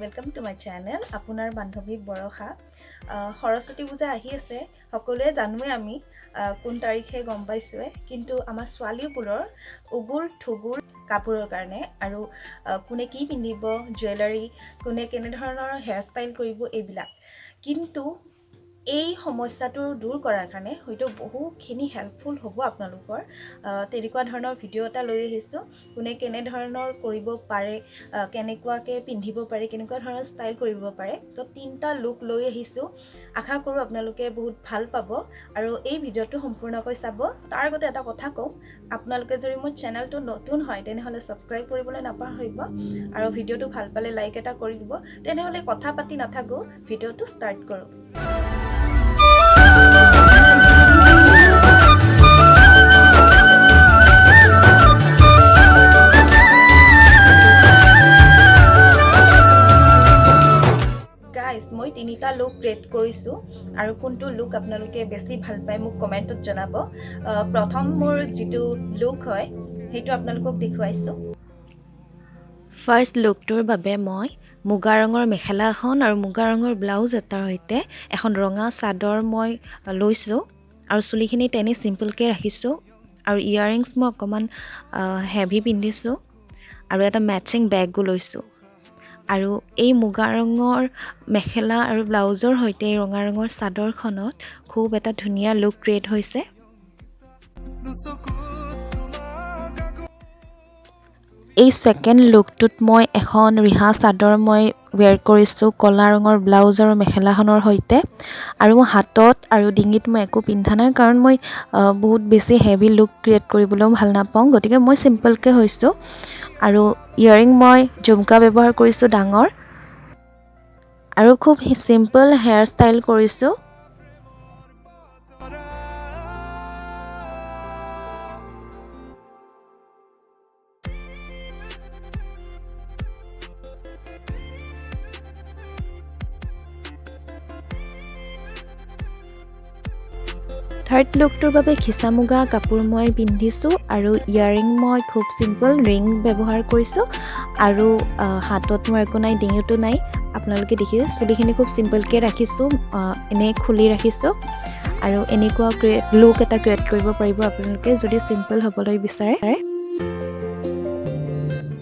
Welcome to my channel. আপোনাৰ বান্ধৱী বৰষা। সৰস্বতী পূজা আহি আছে, সকলোৱে জানোৱে আমি কোন তাৰিখে গম পাইছোঁৱে। কিন্তু আমাৰ ছোৱালীবোৰৰ উগুল থুগুল কাপোৰৰ কাৰণে আৰু কোনে কি পিন্ধিব, জুৱেলাৰী, কোনে কেনেধৰণৰ হেয়াৰ ষ্টাইল কৰিব, এইবিলাক। কিন্তু এই সমস্যাটো দূৰ কৰাৰ কাৰণে হয়তো বহুখিনি হেল্পফুল হ'ব আপোনালোকৰ। তেনেকুৱা ধৰণৰ ভিডিঅ' এটা লৈ আহিছোঁ, কোনে কেনেধৰণৰ কৰিব পাৰে, কেনেকুৱাকৈ পিন্ধিব পাৰে, কেনেকুৱা ধৰণৰ ষ্টাইল কৰিব পাৰে। তো তিনিটা লুক লৈ আহিছোঁ, আশা কৰোঁ আপোনালোকে বহুত ভাল পাব আৰু এই ভিডিঅ'টো সম্পূৰ্ণকৈ চাব। তাৰ আগতে এটা কথা কওঁ, আপোনালোকে যদি মোৰ চেনেলটো নতুন হয় তেনেহ'লে ছাবস্ক্ৰাইব কৰিবলৈ নাপাহৰিব আৰু ভিডিঅ'টো ভাল পালে লাইক এটা কৰি দিব। তেনেহ'লে কথা পাতি নাথাকোঁ, ভিডিঅ'টো ষ্টাৰ্ট কৰোঁ। মই তিনিটা লুক ক্ৰিয়েট কৰিছোঁ আৰু কোনটো লুক আপোনালোকে বেছি ভাল পায় মোক কমেণ্টত জনাব। প্ৰথম মোৰ যিটো লুক হয় সেইটো আপোনালোকক দেখুৱাইছোঁ। ফাৰ্ষ্ট লুকটোৰ বাবে মই মুগা ৰঙৰ মেখেলা এখন আৰু মুগা ৰঙৰ ব্লাউজ এটাৰ সৈতে এখন ৰঙা চাদৰ মই লৈছোঁ আৰু চুলিখিনি তেনেই চিম্পলকৈ ৰাখিছোঁ আৰু ইয়াৰৰিংছ মই অকণমান হেভি পিন্ধিছোঁ আৰু এটা মেটচিং বেগো লৈছোঁ। আৰু এই মুগা ৰঙৰ মেখেলা আৰু ব্লাউজৰ সৈতে এই ৰঙা ৰঙৰ চাদৰখনত খুব এটা ধুনীয়া লুক ক্ৰিয়েট হৈছে। এই ছেকেণ্ড লুকটোত মই এখন ৰিহা চাদৰ মই ৱেৰ কৰিছোঁ ক'লা ৰঙৰ ব্লাউজ আৰু মেখেলাখনৰ সৈতে আৰু মোৰ হাতত আৰু ডিঙিত মই একো পিন্ধা নাই, কাৰণ মই বহুত বেছি হেভি লুক ক্ৰিয়েট কৰিবলৈও ভাল নাপাওঁ, গতিকে মই চিম্পলকৈ হৈছোঁ। আৰু ইয়েৰিং মই জুমকা ব্যৱহাৰ কৰিছোঁ ডাঙৰ আৰু খুব চিম্পল হেয়াৰ ষ্টাইল কৰিছোঁ। থাৰ্ড লুকটোৰ বাবে খিচা মুগা কাপোৰ মই পিন্ধিছোঁ আৰু ইয়াৰিং মই খুব চিম্পল ৰিং ব্যৱহাৰ কৰিছোঁ আৰু হাতত মোৰ একো নাই, ডিঙিতো নাই। আপোনালোকে দেখিছে চুলিখিনি খুব চিম্পলকৈ ৰাখিছোঁ, এনেই খুলি ৰাখিছোঁ আৰু এনেকুৱা লুক এটা ক্ৰিয়েট কৰিব পাৰিব আপোনালোকে যদি চিম্পল হ'বলৈ বিচাৰে।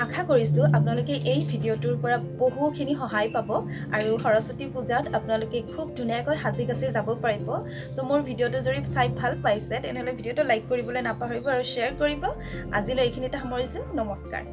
আশা কৰিছোঁ আপোনালোকে এই ভিডিঅ'টোৰ পৰা বহুখিনি সহায় পাব আৰু সৰস্বতী পূজাত আপোনালোকে খুব ধুনীয়াকৈ সাজি কাচি যাব পাৰিব। চ' মোৰ ভিডিঅ'টো যদি চাই ভাল পাইছে তেনেহ'লে ভিডিঅ'টো লাইক কৰিবলৈ নাপাহৰিব আৰু শ্বেয়াৰ কৰিব। আজিলৈ এইখিনিতে সামৰিছোঁ, নমস্কাৰ।